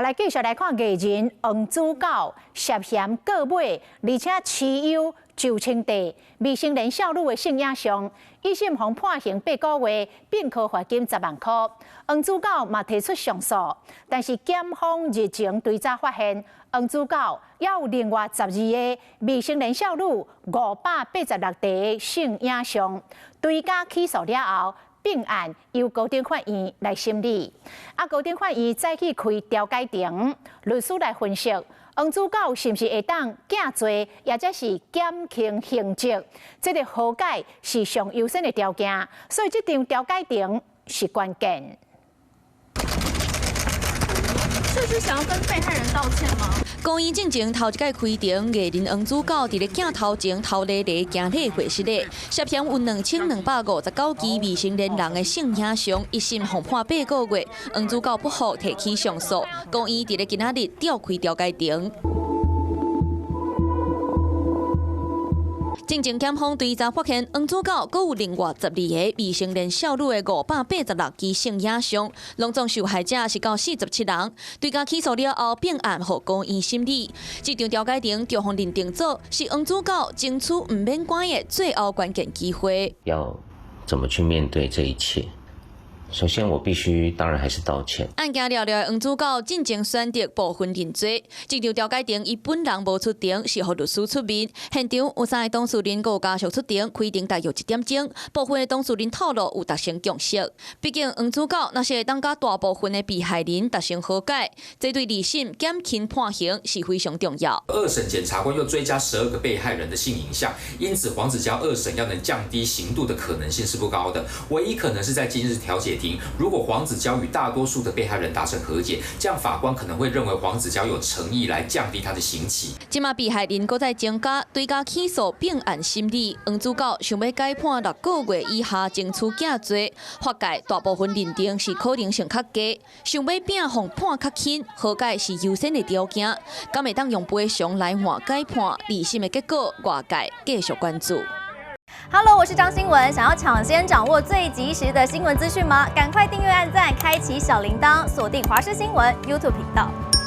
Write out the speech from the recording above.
來繼續來看藝人黃子佼涉嫌告買，而且持有酒精地未成年少女的性影像，一審予判刑8個月，併科罰金10萬箍。黃子佼嘛提出上訴，但是檢方日前追查發現，黃子佼猶有另外12个未成年少女586塊的性影像，追加起訴了後，併案由高等法院來審理。啊，高等法院早起開調解庭，律師來分析黃子佼是毋是會當減罪，抑者是減輕刑責，這个和解是上優先的條件，所以這場調解庭是關鍵。這是想要跟被害人道歉嗎？公園進前頭一擺開庭，藝人黃子佼佇咧鏡頭前頭咧咧行禮會室咧，涉嫌有2259支未成年人的性影像，一審予判8個月，黃子佼不服提起上訴，公院佇咧今仔日召開調解庭。進前檢方追查發現，黃子佼閣有另外12个未成年少女的586支性影像，攏總受害者是到47人。追加起訴了後，併案予高院審理。這場調解庭就予認定做是黃子佼爭取毋免關的最後關鍵機會。要怎麼去面對這一切？首先，我必須當然還是道歉。案件了了，黃子佼進前選擇部分認罪。這場調解庭，伊本人無出庭，是予律師出面。現場有三个當事人，閣有家屬出庭，開庭大約1點鐘。部分的當事人透露有達成共識。畢竟黃子佼若是會當佮大部分的被害人達成和解，這對二審減輕判刑是非常重要。二審檢察官又追加12個被害人的性影像，因此黃子佼二審要能降低刑度的可能性是不高的。唯一可能是在今日調解庭，如果黃子佼與大多數的被害人達成和解，這樣法官可能會認為黃子佼有誠意來降低他的刑期。這馬被害人閣再增加，追加起訴併案審理，黃子佼想欲改判6個月以下爭取減罪，法界大部分認定是可能性較低，想欲摒予判較輕，和解是優先的條件，敢會當用賠償來換改判？二審的結果，外界繼續關注。 Hello，我是張新聞。想要搶先掌握最及時的新聞資訊嗎？趕快訂閱、按讚、開啟小鈴鐺，鎖定華視新聞 YouTube 頻道。